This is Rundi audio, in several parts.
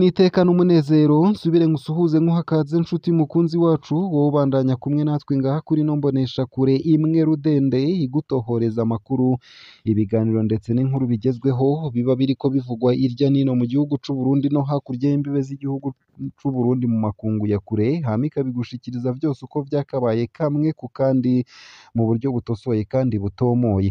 Niteka n'umunezero nsubire nkusuhuze nkuhakaze nshuti mukunzi wacu, wowe ubandanya kumwe natwe ngaha kuri ino mboneshakure imwe rudende igutohoreza amakuru, ibiganiro ndetse n'inkuru bigezweho biba biriko bivugwa irya nino mu gihugu c'u Burundi no hakurya y'imbibe z'igihugu c'u Burundi mu makungu ya kure, hama ikabigushikiriza vyose uko vyakabaye kamwe ku kandi mu buryo butosoye kandi butomoye.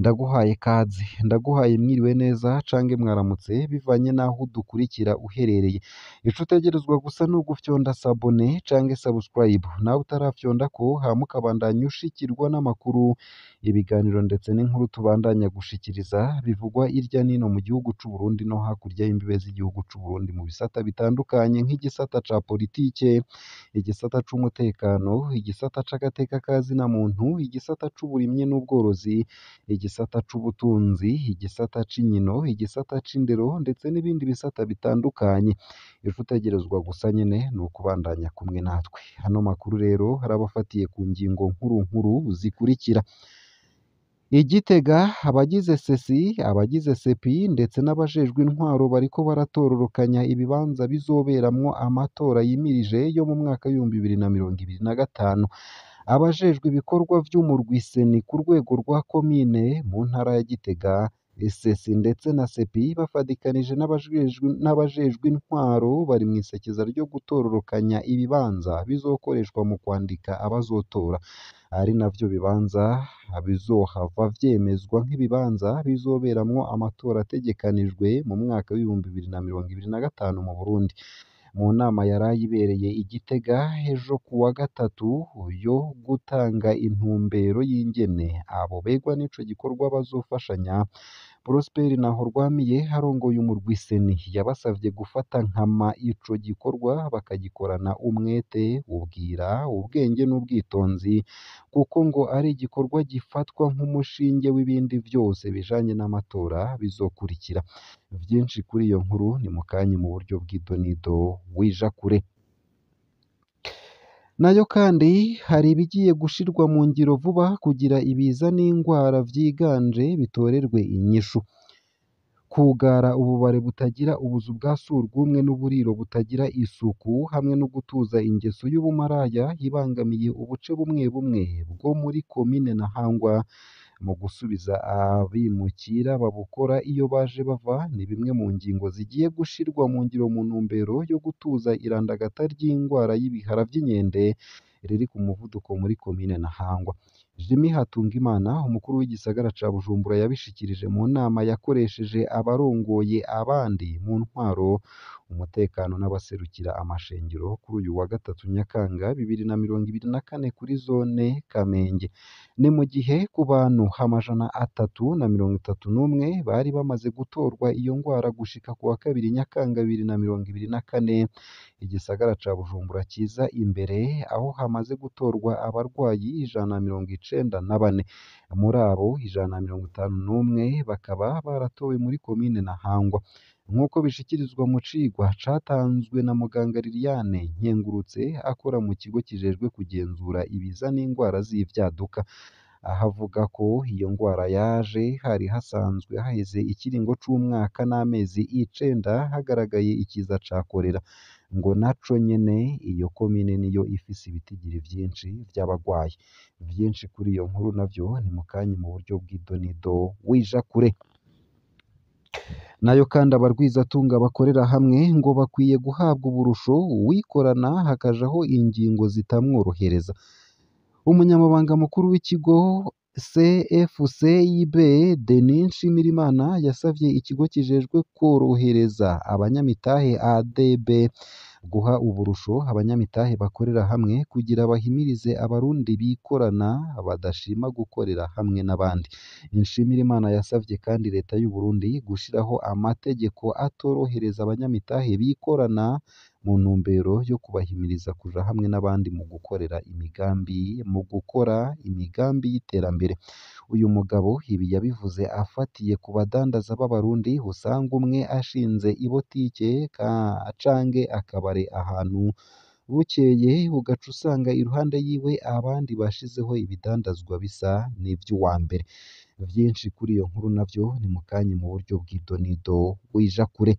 Ndaguhaye kaze, ndaguhaye mwiriwe neza cange mwaramutse bivanye n'aho udukurikira uherereye. Ico utegerezwa gusa ni ugufyonda sabone cange subscribe, nawe utarafyondako hama ukabandanya ushikirwa n'amakuru, ibiganiro ndetse n'inkuru tubandanya gushikiriza bivugwa irya nino mu gihugu c'u Burundi no hakurya y'imbibe z'igihugu c'u Burundi mu bisata bitandukanye nk'igisata ca politike, igisata c'umutekano, igisata c'agateka ka zina muntu, igisata c'uburimyi n'ubworozi, igisata c'ubutunzi, igisata c'inkino, igisata c'indero ndetse n'ibindi bisata bitandukanye. Ico utegerezwa gusa nyene ni ukubandanya kumwe natwe. Ano makuru rero arabafatiye ku ngingo nkuru nkuru zikurikira: I Gitega abagize sesi, abagize sepi ndetse n'abajejwe intwaro bariko baratororokanya ibibanza bizoberamwo amatora yimirije yo mu mwaka w'2025. Abajejwe ibikorwa vy'umurwi seni ku rwego rwa komine mu ntara ya Gitega, sesi ndetse na sepi bafadikanije n'abajejwe intwaro bari mw'isekeza ryo gutororokanya ibibanza bizokoreshwa mu kwandika abazotora, ari navyo bibanza bizohava vyemezwa nk'ibibanza bizoberamwo amatora ategekanijwe mu mwaka w'2025 mu Burundi. Mu nama yaraye ibereye i Gitega ejo kuwa gatatu yo gutanga intumbero y'ingene abo begwa n'ico gikorwa bazofashanya, Prosper Ntahorwamiye arongoye umurwi seni yabasavye gufata nkama ico gikorwa bakagikorana umwete, ubwira, ubwenge n'ubwitonzi, kuko ngo ari igikorwa gifatwa nk'umushinge w'ibindi vyose bijanye n'amatora bizokurikira. Vyinshi kuri iyo nkuru ni mukanya mu buryo bw'idonido wija kure. Nayo kandi hari ibigiye gushirwa mu ngiro vuba kugira ibiza n'ingwara vyiganje bitorerwe inyishu. Kugara ububare butagira ubuzu bwa surwumwe n'uburiro butagira isuku hamwe no gutuza ingeso y'ubumaraya ibangamiye ubuce bumwe bumwe bwo muri komine Ntahangwa mu gusubiza abimukira babukora iyo baje bava ni bimwe mu ngingo zigiye gushirwa mu ngiro mu ntumbero yo gutuza irandagata ry'ingwara y'ibihara vy'inkende riri ku muvuduko muri komine Ntahangwa. Jimmy Hatungimana umukuru w'igisagara ca Bujumbura yabishikirije mu nama yakoresheje abarongoye abandi mu ntwaro, umutekano n'abaserukira amashengero kuri uyu wa gatatu Nyakanga 2024 kuri zone Kamenge. Ni mu gihe ku bantu 331 bari bamaze gutorwa iyo ngwara gushika ku wa kabiri Nyakanga 2024, igisagara ca Bujumbura kiza imbere aho hamaze gutorwa abarwayi 194. Muri abo 151 bakaba baratowe muri komine Ntahangwa. Nk'uko bishikirizwa mu cigwa catanzwe na muganga Liliane Nkengurutse akora mu kigo kijejwe kugenzura ibiza n'ingwara z'ivyaduka, aho avuga ko iyo ngwara yaje hari hasanzwe haheze ikiringo c'umwaka n'amezi 9 hagaragaye ikiza ca korera, ngo naco nyene iyo komine niyo ifise ibitigiri vyinshi vy'abagwayi. Vyinshi kuri iyo nkuru navyo ni mukanya mu buryo bw'idonido wija kure. Nayo kandi abarwizatunga bakorera hamwe ngo bakwiye guhabwa uburusho, uwikorana hakajaho ingingo zitamworohereza. Umunyamabanga mukuru w'ikigo CFCIB Denis Nshimirimana yasavye ikigo kijejwe kworohereza abanyamitahe ADB guha uburusho abanyamitahe bakorera hamwe kugira bahimirize abarundi bikorana badashima gukorera hamwe n'abandi. Nshimirimana yasavye kandi leta y'u Burundi gushiraho amategeko atorohereza abanyamitahe bikorana mu ntumbero yo kubahimiriza kuja hamwe n'abandi mu gukorera imigambi mu gukora imigambi y'iterambere. Uyu mugabo ibi yabivuze afatiye ku badandaza b'abarundi usanga umwe ashinze ibotike canke akabare ahantu Bukeye ugaca usanga iruhande yiwe abandi bashizeho ibidandazwa bisa n'ivy'uwa mbere. Vyinshi kuri iyo nkuru navyo ni mukanya mu buryo bw'idonido wija kure.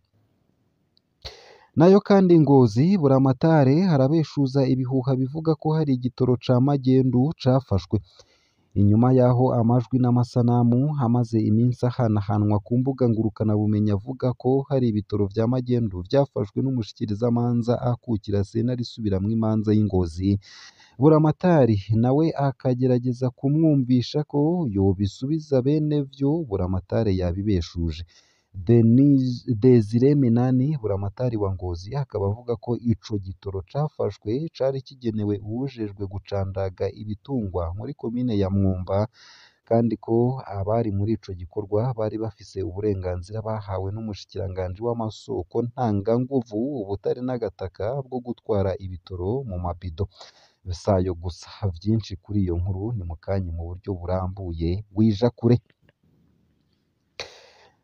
Nayo kandi Ngozi Buramatare harabeshuza ibihuha bivuga ko hari igitoro ca magendu cafashwe. Inyuma y'aho amajwi n'amasanamu amaze iminsi ahanahanwa ku mbuga ngurukanabumenyi avuga ko hari ibitoro vya magendu vyafashwe n'umushikirizamanza akukira sentare isubiramwo imanza y'i Ngozi, Buramatari nawe akagerageza kumwumvisha ko yobisubiza bene vyo, Buramatari yabibeshuje. Desire Minani Buramatari wa Ngozi akaba avuga ko ico gitoro cafashwe cari kigenewe uwujejwe gucandaga ibitungwa muri komine ya Mwumba, kandi ko abari muri ico gikorwa bari bafise uburenganzira bahawe n'umushikiranganji w'amasoko ntanganguvu, ubutare n'agataka bwo gutwara ibitoro mu mabido. Sayo gusa, vyinshi kuri iyo nkuru ni mukanya mu buryo burambuye wija kure.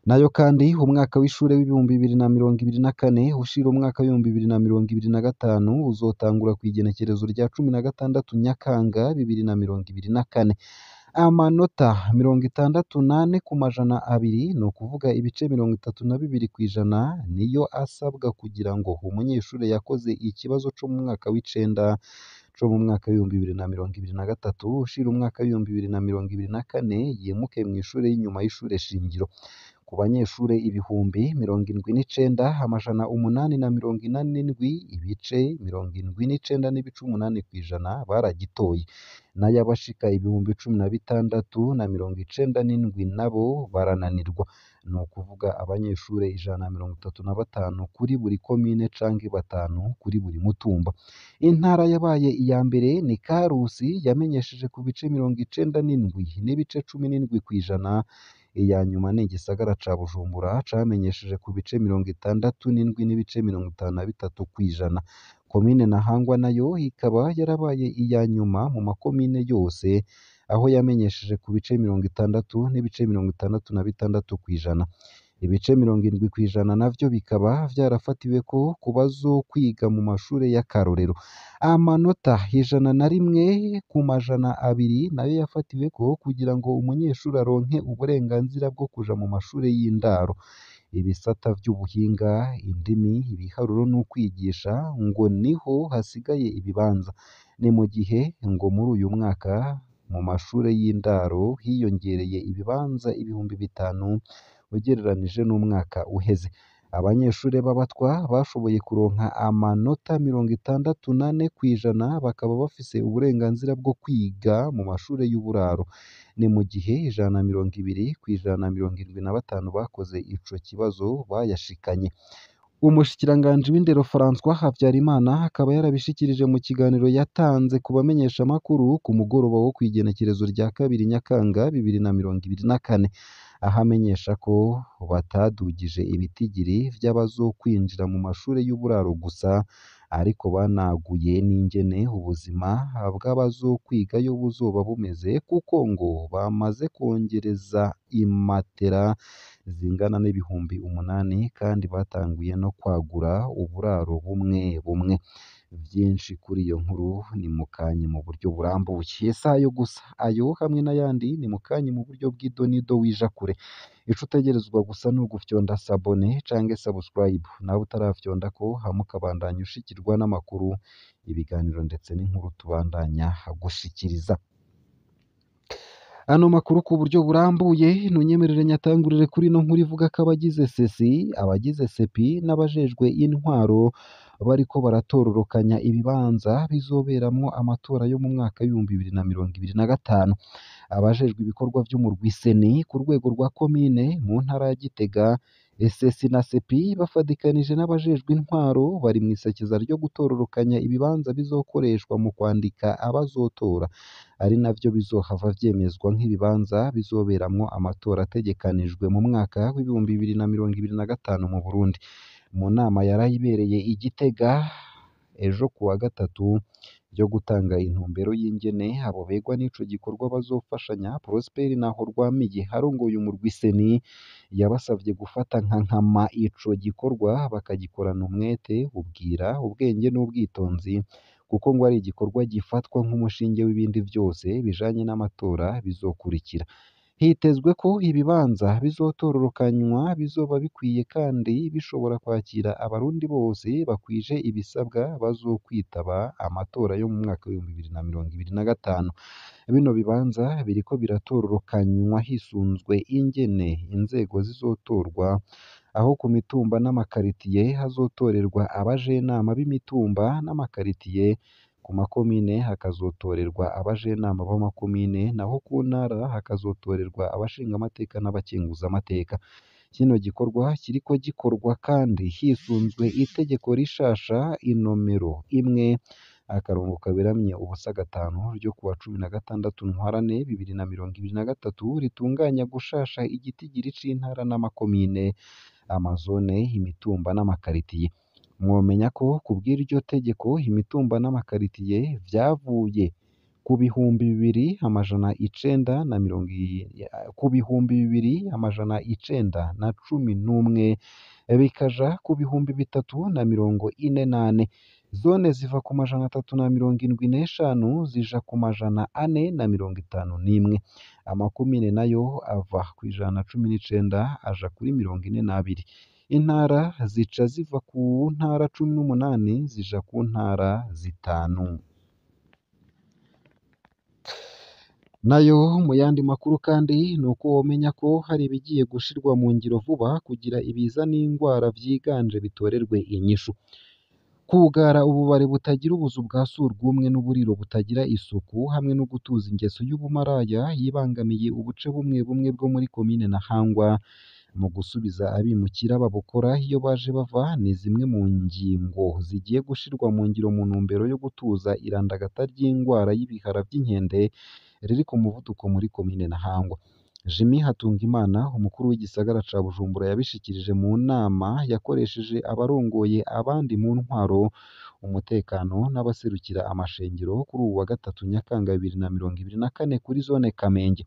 Nayo kandi umwaka w'ishure w'2024 ushira umwaka w'2025 uzotangura kw'igenekerezo rya 16 Nyakanga 2024. Amanota 64 ku 200, ni ukuvuga ibice 32% niyo asabwa kugira ngo umunyeshure yakoze ikibazo co mu mwaka w'icenda co mu mwaka w'2023 ushira umwaka w'2024 yimuke mw'ishure y'inyuma y'ishure shingiro. Ku banyeshure 79,887, ibice 79.8% baragitoye, nayo abashika 16,097 nabo barananirwa. Ni ukuvuga abanyeshure 135 kuri buri komine canke 5 kuri buri mutumba. Intara yabaye iya mbere ni Karusi yamenyesheje ku bice 97.17%, iya nyuma ni igisagara ca Bujumbura camenyesheje ku bice 67.53%. Komine Ntahangwa nayo ikaba yarabaye iya nyuma mu makomine yose, aho yamenyesheje ku bice 60.66%. Ibice 70% navyo bikaba vyarafatiweko ku bazokwiga mu mashure y'akarorero. Amanota 101 ku 200 nayo yafatiweko kugira ngo umunyeshure aronke uburenganzira bwo kuja mu mashure y'indaro. Ibisata vy'ubuhinga, indimi, ibiharuro n'ukwigisha ngo niho hasigaye ibibanza. Ni mu gihe ngo muri uyu mwaka mu mashure y'indaro hiyongereye ibibanza 5000 ugereranije n'umwaka uheze. Abanyeshure b'abatwa bashoboye kuronka amanota 64% bakaba bafise uburenganzira bwo kwiga mu mashure y'uburaro. Ni mu gihe 120 ku 175 bakoze ico kibazo bayashikanye. Umushikiranganji w'indero François Habyarimana akaba yarabishikirije mu kiganiro yatanze ku bamenyeshamakuru ku mugoroba wo kw'igenekerezo rya 2 Nyakanga 2024, aho amenyesha ko batadugije ibitigiri vy'abazokwinjira mu mashure y'uburaro gusa, ariko banaguye n'ingene ubuzima bw'abazokwigayo buzoba bumeze, kuko ngo bamaze kwongereza imatera zingana n'8,000 kandi batanguye no kwagura uburaro bumwe bumwe. Vyinshi kuri iyo nkuru ni mukanya mu buryo burambuye. Sayo gusa, ayo hamwe n'ayandi ni mukanya mu buryo bw'idonido wija kure. Ico utegerezwa gusa ni ugufyonda sabone canke subscribe, nawe utarafyondako hama ukabandanya ushikirwa n'amakuru, ibiganiro ndetse n'inkuru tubandanya gushikiriza. Ano makuru ku buryo burambuye ntunyemerere nyatangurire kuri ino nkuru ivuga ko abagize sesi, abagize sepi n'abajejwe intwaro bariko baratororokanya ibibanza bizoberamwo amatora yo mu mwaka w'2025. Abajejwe ibikorwa vy'umurwi seni ku rwego rwa komine mu ntara ya Gitega, SSI na SEPI bafadikanije n'abajejwe intwaro bari mw'isekeza ryo gutororokanya ibibanza bizokoreshwa mu kwandika abazotora, ari navyo bizohava vyemezwa nk'ibibanza bizoberamwo amatora ategekanijwe mu mwaka w'2025 mu Burundi. Mu nama yarayibereye i Gitega ejo kuwa gatatu, Vyo gutanga intumbero y'ingene abo begwa n'ico gikorwa bazofashanya, Prosper Ntahorwamiye arongoye umurwi Seni yabasavye gufata nka nkama ico gikorwa bakagikorana umwete, ubwira, ubwenge n'ubwitonzi, kuko ngo ari igikorwa gifatwa nk'umushinge w'ibindi vyose bijanye n'amatora bizokurikira. Hitezwe ko ibibanza bizotororokanywa bizoba bikwiye kandi bishobora kwakira abarundi bose bakwije ibisabwa bazokwitaba amatora yo mu mwaka w'2025. Bino bibanza biriko biratororokanywa hisunzwe ingene inzego zizotorwa, aho ku mitumba n'amakaritiye hazotorerwa abajenama b'imitumba n'amakaritiye, ku makomine hakazotorerwa abajenama b'amakomine, naho ku ntara hakazotorerwa abashingamateka n'abakenguzamateka. Kino gikorwa kiriko gikorwa kandi hisunzwe itegeko rishasha inomero 1-05 ryo kuwa 16 Ntwarante 2023 ritunganya gushasha igitigiri c'intara n'amakomine, amazone, imitumba n'amakaritiye. Mwomenya ko kubw'iryo tegeko imitumba n'amakaritiye vyavuye ku 2911 bikaja ku 3044. Zone ziva ku 375 zija ku 451. Amakomine nayo ava ku 119 aja kuri 42. Intara zica ziva ku ntara 18 zija ku ntara 5. Nayo mu yandi makuru kandi nuko womenya ko hari ibigiye gushirwa mu ngiro vuba kugira ibiza n'ingwara vyiganje bitorerwe inyishu. Kugara ububare butagira ubuzu bwa surwumwe n'uburiro butagira isuku hamwe no gutuza ingeso y'ubumaraya yibangamiye ubuce bumwe bumwe bwo muri komine Ntahangwa mu gusubiza abimukira babukora iyo baje bava ni zimwe mu ngingo zigiye gushirwa mu ngiro mu ntumbero yo gutuza irandagata ry'ingwara y'ibihara vy'inkende riri ku muvuduko muri komine Ntahangwa. Jimmy Hatungimana, umukuru w'igisagara ca Bujumbura, yabishikirije mu nama yakoresheje abarongoye abandi mu ntwaro, umutekano n'abaserukira amashengero kuri uwu wa gatatu Nyakanga 2024 kuri zone Kamenge.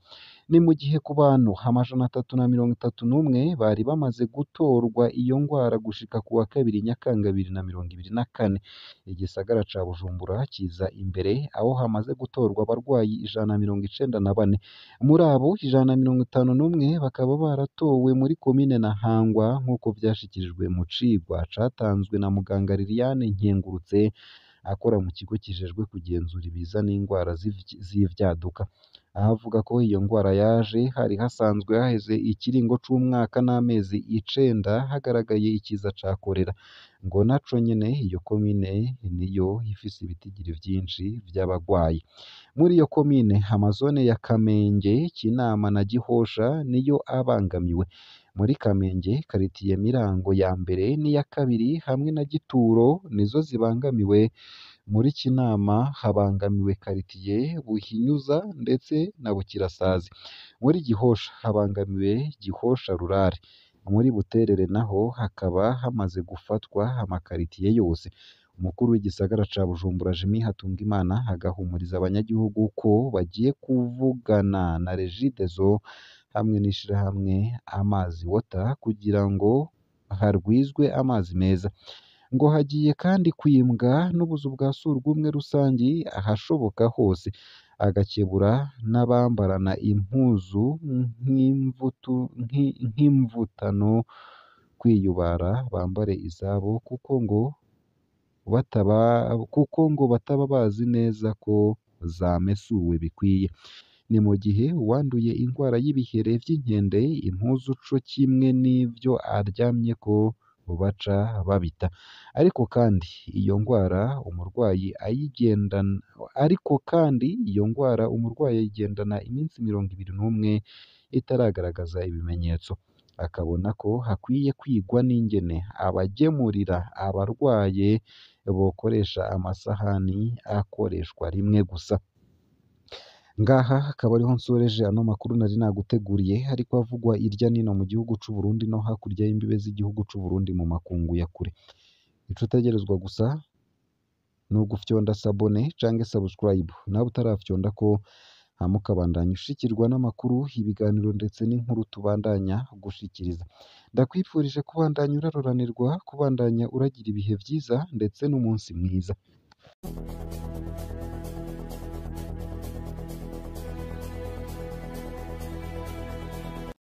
Ni mu gihe ku bantu 331 bari bamaze gutorwa iyo ngwara gushika ku wa kabiri Nyakanga 2024. Igisagara ca Bujumbura kiza imbere aho hamaze gutorwa abarwayi 194. Muri abo 151 bakaba baratowe muri komine Ntahangwa nk'uko vyashikirijwe mu cigwa catanzwe na muganga Liliane Nkengurutse akora mu kigo kijejwe kugenzura ibiza n'ingwara z'ivyaduka. Aho avuga ko iyo ngwara yaje hari hasanzwe haheze ikiringo c'umwaka n'amezi 9 hagaragaye ikiza ca korera. Ngo naco nyene iyo komine niyo ifise ibitigiri vyinshi vy'abagwayi. Muri iyo komine amazone ya Kamenge, Kinama na Gihosha niyo abangamiwe. Muri Kamenge karitiye Mirango ya mbere n'iya kabiri hamwe na Gituro nizo zibangamiwe. Muri Kinama habangamiwe karitiye Buhinyuza ndetse na Bukirasazi. Muri Gihosha habangamiwe Gihosha Rurare. Muri Buterere naho hakaba hamaze gufatwa amakaritiye yose. Umukuru w'igisagara ca Bujumbura Jimmy Hatungimana agahumuriza abanyagihugu ko bagiye kuvugana na Regideso hamwe n'ishirahamwe Amazi Water kugira ngo harwizwe amazi meza. Ngo hagiye kandi kwimbwa n'ubuzu bwa surwumwe rusangi ahashoboka hose, agakebura n'abambarana impuzu nk'imvutano kwiyubara bambare izabo kuko ngo bataba bazi neza ko zamesuwe bikwiye. Ni mu gihe uwanduye ingwara y'ibihere vy'inkende impuzu co kimwe n'ivyo aryamyeko baca babita. Ariko kandi iyo ngwara umurwayi ayigendana iminsi 21 itaragaragaza ibimenyetso. Akabona ko hakwiye kwigwa n'ingene abagemurira abarwaye bokoresha amasahani akoreshwa rimwe gusa. Ngaha akaba ariho nsoreje ano makuru nari naguteguriye ariko avugwa irya nino mu gihugu c'u Burundi no hakurya y'imbibe z'igihugu c'u Burundi mu makungu ya kure. Ico utegerezwa gusa Ni ugufyonda sabone canke subscribe nawe utarafyonda ko, hama ukabandanya ushikirwa n'amakuru, ibiganiro ndetse n'inkuru tubandanya gushikiriza. Ndakwifurije kubandanya uraroranirwa, kubandanya uragira ibihe vyiza ndetse n'umunsi mwiza.